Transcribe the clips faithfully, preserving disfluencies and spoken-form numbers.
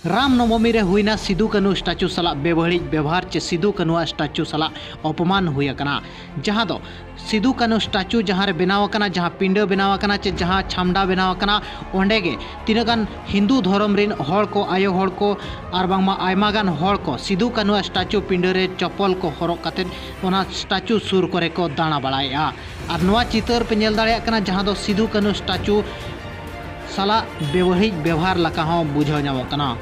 ᱨᱟᱢ ᱱᱚᱵᱚᱢᱤ ᱨᱮ ᱦᱩᱭᱱᱟ ᱥᱤᱫᱩ ᱠᱟᱹᱱᱦᱩ ᱥᱴᱟᱪᱩ ᱥᱟᱞᱟᱜ ᱵᱮᱵᱟᱹᱲᱤᱡ ᱵᱮᱵᱚᱦᱟᱨ ᱪᱮ ᱥᱤᱫᱩ ᱠᱟᱹᱱᱦᱩᱣᱟᱜ ᱥᱴᱟᱪᱩ ᱥᱟᱞᱟᱜ ᱚᱯᱚᱢᱟᱱ ᱦᱩᱭ ᱟᱠᱟᱱᱟ, ᱡᱟᱦᱟᱸ ᱫᱚ ᱥᱤᱫᱩ ᱠᱟᱹᱱᱦᱩ ᱥᱴᱟᱪᱩ ᱡᱟᱦᱟᱸ ᱨᱮ ᱵᱮᱱᱟᱣ ᱟᱠᱟᱱᱟ, ᱡᱟᱦᱟᱸ ᱯᱤᱸᱰᱟᱹ ᱵᱮᱱᱟᱣ ᱟᱠᱟᱱᱟ ᱪᱮ ᱡᱟᱦᱟᱸ ᱪᱷᱟᱢᱰᱟ ᱵᱮᱱᱟᱣ ᱟᱠᱟᱱᱟ, ᱚᱸᱰᱮ ᱜᱮ ᱛᱤᱱᱟᱹᱜ ᱜᱟᱱ ᱦᱤᱱᱫᱩ ᱫᱷᱚᱨᱚᱢ ᱨᱤᱱ ᱦᱚᱲ ᱠᱚ, ᱟᱭᱳ ᱦᱚᱲ ᱠᱚ ᱟᱨ ᱵᱟᱝᱢᱟ ᱟᱭᱢᱟ ᱜᱟᱱ ᱦᱚᱲ ᱠᱚ ᱥᱤᱫᱩ ᱠᱟᱹᱱᱦᱩᱣᱟᱜ ᱥᱴᱟᱪᱩ ᱯᱤᱸᱰᱟᱹ ᱨᱮ ᱪᱚᱯᱚᱞ ᱠᱚ ᱦᱚᱨᱚᱜ ᱠᱟᱛᱮᱫ ᱚᱱᱟ ᱥᱴᱟᱪᱩ ᱥᱩᱨ ᱠᱚᱨᱮ ᱠᱚ ᱫᱟᱬᱟ ᱵᱟᱲᱟᱭᱮᱫᱼᱟ᱾ ᱟᱨ ᱱᱚᱣᱟ ᱪᱤᱛᱟᱹᱨ ᱯᱮ ᱧᱮᱞ ᱫᱟᱲᱮᱭᱟᱜ ᱠᱟᱱᱟ, ᱡᱟᱦᱟᱸ ᱫᱚ ᱥᱤᱫᱩ ᱠᱟᱹᱱᱦᱩ ᱥᱴᱟᱪᱩ ᱥᱟᱞᱟᱜ ᱵᱮᱵᱟᱹᱲᱤᱡ ᱵᱮᱵᱚᱦᱟᱨ ᱞᱮᱠᱟ ᱦᱚᱸ ᱵᱩᱡᱷᱟᱹᱣ ᱧᱟᱢᱚᱜ ᱠᱟᱱᱟ᱾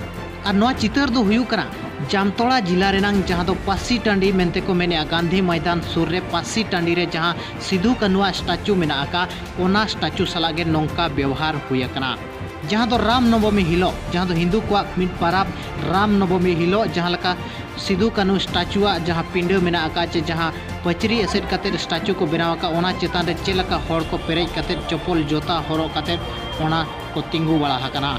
ᱟᱨ ᱱᱚᱣᱟ ᱪᱤᱛᱟᱹᱨ ᱫᱚ ᱦᱩᱭᱩᱜ ᱠᱟᱱᱟ ᱡᱟᱢᱛᱚᱲᱟ ᱡᱤᱞᱟ ᱨᱮᱱᱟᱝ, ᱡᱟᱦᱟᱸ ᱫᱚ ᱯᱟᱹᱥᱤ ᱴᱟᱺᱰᱤ ᱢᱮᱱᱛᱮ ᱠᱚ ᱢᱮᱱᱮᱫᱼᱟ, ᱜᱟᱱᱫᱷᱤ ᱢᱚᱭᱫᱟᱱ ᱥᱩᱨ ᱨᱮ ᱯᱟᱹᱥᱤ ᱴᱟᱺᱰᱤ ᱨᱮ ᱡᱟᱦᱟᱸ ᱥᱤᱫᱩ ᱠᱟᱹᱱᱦᱩᱣᱟᱜ ᱥᱴᱟᱪᱩ ᱢᱮᱱᱟᱜ ᱟᱠᱟᱫ, ᱚᱱᱟ ᱥᱴᱟᱪᱩ ᱥᱟᱞᱟᱜ ᱜᱮ ᱱᱚᱝᱠᱟ ᱵᱮᱣᱦᱟᱨ ᱦᱩᱭ ᱟᱠᱟᱱᱟ᱾ ᱡᱟᱦᱟᱸ ᱫᱚ ᱨᱟᱢ ᱱᱚᱵᱚᱢᱤ ᱦᱤᱞᱳᱜ, ᱡᱟᱦᱟᱸ ᱫᱚ ᱦᱤᱱᱫᱩ ᱠᱚᱣᱟᱜ ᱢᱤᱫ ᱯᱟᱨᱟᱵᱽ, ᱨᱟᱢ ᱱᱚᱵᱚᱢᱤ ᱦᱤᱞᱳᱜ ᱡᱟᱦᱟᱸ ᱞᱮᱠᱟ ᱥᱤᱫᱩ ᱠᱟᱹᱱᱦᱩ ᱥᱴᱟᱪᱩᱣᱟᱜ ᱡᱟᱦᱟᱸ ᱯᱤᱸᱰᱟᱹ ᱢᱮᱱᱟᱜ ᱟᱠᱟᱫ ᱪᱮ ᱡᱟᱦᱟᱸ ᱯᱟᱹᱪᱨᱤ ᱮᱥᱮᱫ ᱠᱟᱛᱮᱫ ᱥᱴᱟᱪᱩ ᱠᱚ ᱵᱮᱱᱟᱣ ᱟᱠᱟᱫ, ᱚᱱᱟ ᱪᱮᱛᱟᱱ ᱨᱮ ᱪᱮᱫ ᱞᱮᱠᱟ ᱦᱚᱲ ᱠᱚ ᱯᱮᱨᱮᱡ ᱠᱟᱛᱮᱫ ᱪᱚᱯᱚᱞ ᱡᱩᱛᱟ ᱦᱚᱨᱚᱜ ᱠᱟᱛᱮᱫ ᱚᱱᱟ ᱠᱚ ᱛᱤᱸᱜᱩ ᱵᱟᱲᱟ ᱟᱠᱟᱱᱟ᱾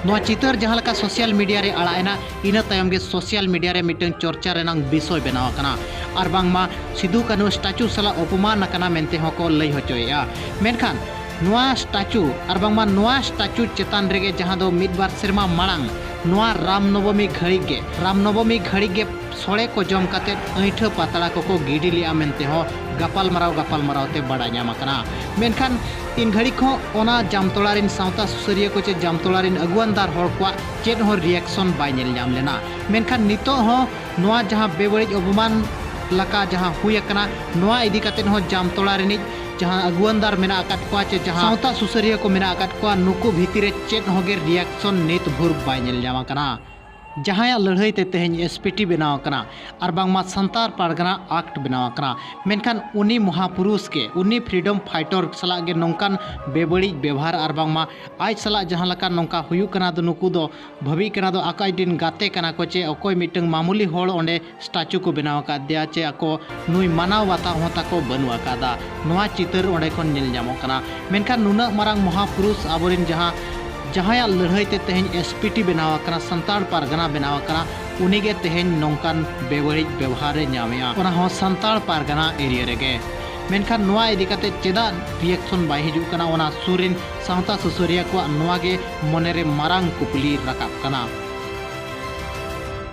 ᱱᱚᱣᱟ ᱪᱤᱛᱟᱹᱨ ᱡᱟᱦᱟᱸ ᱞᱮᱠᱟ ᱥᱳᱥᱟᱞ ᱢᱤᱰᱤᱭᱟ ᱨᱮ ᱟᱲᱟᱜ ᱮᱱᱟ, ᱤᱱᱟᱹ ᱛᱟᱭᱚᱢ ᱜᱮ ᱥᱳᱥᱟᱞ ᱢᱤᱰᱤᱭᱟ ᱨᱮ ᱢᱤᱫᱴᱟᱝ ᱪᱚᱨᱪᱟ ᱨᱮᱱᱟᱝ ᱵᱤᱥᱚᱭ ᱵᱮᱱᱟᱣ ᱟᱠᱟᱱᱟ᱾ ᱟᱨ ᱵᱟᱝᱢᱟ ᱥᱤᱫᱩ ᱠᱟᱹᱱᱦᱩ ᱥᱴᱟᱪᱩ ᱥᱟᱞᱟᱜ ᱚᱯᱚᱢᱟᱱ ᱟᱠᱟᱱᱟ ᱢᱮᱱᱛᱮ ᱦᱚᱸᱠᱚ ᱞᱟᱹᱭ ᱦᱚᱪᱚᱭᱮᱫᱼᱟ᱾ ᱢᱮᱱᱠᱷᱟᱱ ᱱᱚᱣᱟ ᱥᱴᱟᱪᱩ ᱟᱨ ᱵᱟᱝᱢᱟ ᱱᱚᱣᱟ ᱥᱴᱟᱪᱩ ᱪᱮᱛᱟᱱ ᱨᱮᱜᱮ, ᱡᱟᱦᱟᱸ ᱫᱚ ᱢᱤᱫ ᱵᱟᱨ ᱥᱮᱨᱢᱟ ᱢᱟᱲᱟᱝ ᱱᱚᱣᱟ ᱨᱟᱢ ᱱᱚᱵᱚᱢᱤ ᱜᱷᱟᱹᱲᱤᱡ ᱜᱮ, ᱨᱟᱢ ᱱᱚᱵᱚᱢᱤ ᱜᱷᱟᱹᱲᱤᱡ ᱜᱮ ᱥᱚᱲᱮ ᱠᱚ ᱡᱚᱢ ᱠᱟᱛᱮᱫ ᱟᱹᱭᱴᱷᱟᱹ ᱯᱟᱛᱲᱟ ᱠᱚᱠᱚ ᱜᱤᱰᱤ ᱞᱮᱫᱼᱟ ᱢᱮᱱᱛᱮ ᱦᱚᱸ ᱜᱟᱯᱟᱞᱢᱟᱨᱟᱣ, ᱜᱟᱯᱟᱞᱢᱟᱨᱟᱣ ᱛᱮ ᱵᱟᱲᱟᱭ ᱧᱟᱢ ᱟᱠᱟᱱᱟ᱾ ᱢᱮᱱᱠᱷᱟᱱ ᱤᱱ ᱜᱷᱟᱹᱲᱤᱡ ᱦᱚᱸ ᱚᱱᱟ ᱡᱟᱢᱛᱚᱲᱟ ᱨᱮᱱ ᱥᱟᱶᱛᱟ ᱥᱩᱥᱟᱹᱨᱤᱭᱟᱹ ᱠᱚ ᱪᱮ ᱡᱟᱢᱛᱚᱲᱟ ᱨᱮᱱ ᱟᱹᱜᱩᱣᱟᱱᱫᱟᱨ ᱦᱚᱲ ᱠᱚᱣᱟᱜ ᱪᱮᱫ ᱦᱚᱸ reaction ᱵᱟᱭ ᱧᱮᱞ ᱧᱟᱢ ᱞᱮᱱᱟ᱾ ᱢᱮᱱᱠᱷᱟᱱ ᱱᱤᱛᱚᱜ ᱦᱚᱸ ᱱᱚᱣᱟ ᱡᱟᱦᱟᱸ ᱵᱮᱵᱟᱹᱲᱤᱡ ᱚᱯᱚᱢᱟᱱ ᱞᱮᱠᱟ ᱡᱟᱦᱟᱸ ᱦᱩᱭ ᱟᱠᱟᱱᱟ, ᱱᱚᱣᱟ ᱤᱫᱤ ᱠᱟᱛᱮᱫ ᱦᱚᱸ ᱡᱟᱢᱛᱚᱲᱟ ᱨᱤᱱᱤᱡ ᱡᱟᱦᱟᱸ ᱟᱹᱜᱩᱣᱟᱹᱱᱫᱟᱨ ᱢᱮᱱᱟᱜ ᱟᱠᱟᱫ ᱠᱚᱣᱟ ᱪᱮ ᱡᱟᱦᱟᱸ ᱥᱟᱶᱛᱟ ᱥᱩᱥᱟᱹᱨᱤᱭᱟᱹ ᱠᱚ ᱢᱮᱱᱟᱜ ᱟᱠᱟᱫ ᱠᱚᱣᱟ, ᱱᱩᱠᱩ ᱵᱷᱤᱛᱤᱨ ᱨᱮ ᱪᱮᱫ ᱦᱚᱸ ᱜᱮ reaction ᱱᱤᱛ ᱵᱷᱳᱨ ᱵᱟᱭ ᱧᱮᱞ ᱧᱟᱢ ᱟᱠᱟᱱᱟ᱾ ᱡᱟᱦᱟᱸᱭᱟᱜ ᱞᱟᱹᱲᱦᱟᱹᱭ ᱛᱮ ᱛᱮᱦᱮᱧ S P T ᱵᱮᱱᱟᱣ ᱟᱠᱟᱱᱟ ᱟᱨ ᱵᱟᱝᱢᱟ ᱥᱟᱱᱛᱟᱲ ᱯᱟᱨᱜᱟᱱᱟ Act ᱵᱮᱱᱟᱣ ᱟᱠᱟᱱᱟ, ᱢᱮᱱᱠᱷᱟᱱ ᱩᱱᱤ ᱢᱚᱦᱟᱯᱩᱨᱩᱥ ᱜᱮ, ᱩᱱᱤ freedom fighter ᱥᱟᱞᱟᱜ ᱜᱮ ᱱᱚᱝᱠᱟᱱ ᱵᱮᱵᱟᱹᱲᱤᱡ ᱵᱮᱵᱚᱦᱟᱨ ᱟᱨ ᱵᱟᱝᱢᱟ ᱟᱡ ᱥᱟᱞᱟᱜ ᱡᱟᱦᱟᱸ ᱞᱮᱠᱟ ᱱᱚᱝᱠᱟ ᱦᱩᱭᱩᱜ ᱠᱟᱱᱟ, ᱫᱚ ᱱᱩᱠᱩ ᱫᱚ ᱵᱷᱟᱹᱵᱤᱜ ᱠᱟᱱᱟ ᱫᱚ ᱟᱠᱚ ᱟᱡ ᱨᱮᱱ ᱜᱟᱛᱮ ᱠᱟᱱᱟ ᱠᱚ ᱪᱮ ᱚᱠᱚᱭ ᱢᱤᱫᱴᱟᱝ ᱢᱟᱢᱩᱞᱤ ᱦᱚᱲ ᱚᱸᱰᱮ ᱥᱴᱟᱪᱩ ᱠᱚ ᱵᱮᱱᱟᱣ ᱟᱠᱟᱫᱮᱭᱟ ᱪᱮ ᱟᱠᱚ ᱱᱩᱭ ᱢᱟᱱᱟᱣ ᱵᱟᱛᱟᱣ ᱦᱚᱸ ᱛᱟᱠᱚ ᱵᱟᱹᱱᱩᱜ ᱟᱠᱟᱫᱟ᱾ ᱱᱚᱣᱟ ᱪᱤᱛᱟᱹᱨ ᱚᱸᱰᱮ ᱠᱷᱚᱱ ᱧᱮᱞ ᱧᱟᱢᱚᱜ ᱠᱟᱱᱟ᱾ ᱢᱮᱱᱠᱷᱟᱱ ᱱᱩᱱᱟᱹᱜ ᱢᱟᱨᱟᱝ ᱢᱚᱦᱟᱯᱩᱨᱩᱥ ᱟᱵᱚᱨᱮᱱ ᱡᱟᱦᱟᱸ, ᱡᱟᱦᱟᱸᱭᱟᱜ ᱞᱟᱹᱲᱦᱟᱹᱭ ᱛᱮ ᱛᱮᱦᱮᱧ S P T ᱵᱮᱱᱟᱣ ᱟᱠᱟᱱᱟ, ᱥᱟᱱᱛᱟᱲ ᱯᱟᱨᱜᱟᱱᱟ ᱵᱮᱱᱟᱣ ᱟᱠᱟᱱᱟ, ᱩᱱᱤᱜᱮ ᱛᱮᱦᱮᱧ ᱱᱚᱝᱠᱟᱱ ᱵᱮᱵᱟᱹᱲᱤᱡ ᱵᱮᱵᱚᱦᱟᱨ ᱮ ᱧᱟᱢᱮᱜᱼᱟ, ᱚᱱᱟ ᱦᱚᱸ ᱥᱟᱱᱛᱟᱲ ᱯᱟᱨᱜᱟᱱᱟ area ᱨᱮᱜᱮ᱾ ᱢᱮᱱᱠᱷᱟᱱ ᱱᱚᱣᱟ ᱤᱫᱤ ᱠᱟᱛᱮ ᱪᱮᱫᱟᱜ ᱨᱤᱭᱮᱠᱥᱚᱱ ᱵᱟᱭ ᱦᱤᱡᱩᱜ ᱠᱟᱱᱟ, ᱚᱱᱟ ᱥᱩᱨ ᱨᱮᱱ ᱥᱟᱶᱛᱟ ᱥᱩᱥᱟᱹᱨᱤᱭᱟᱹ ᱠᱚᱣᱟᱜ ᱱᱚᱣᱟ ᱜᱮ ᱢᱚᱱᱮᱨᱮ ᱢᱟᱨᱟᱝ ᱠᱩᱠᱞᱤ ᱨᱟᱠᱟᱵ ᱠᱟᱱᱟ᱾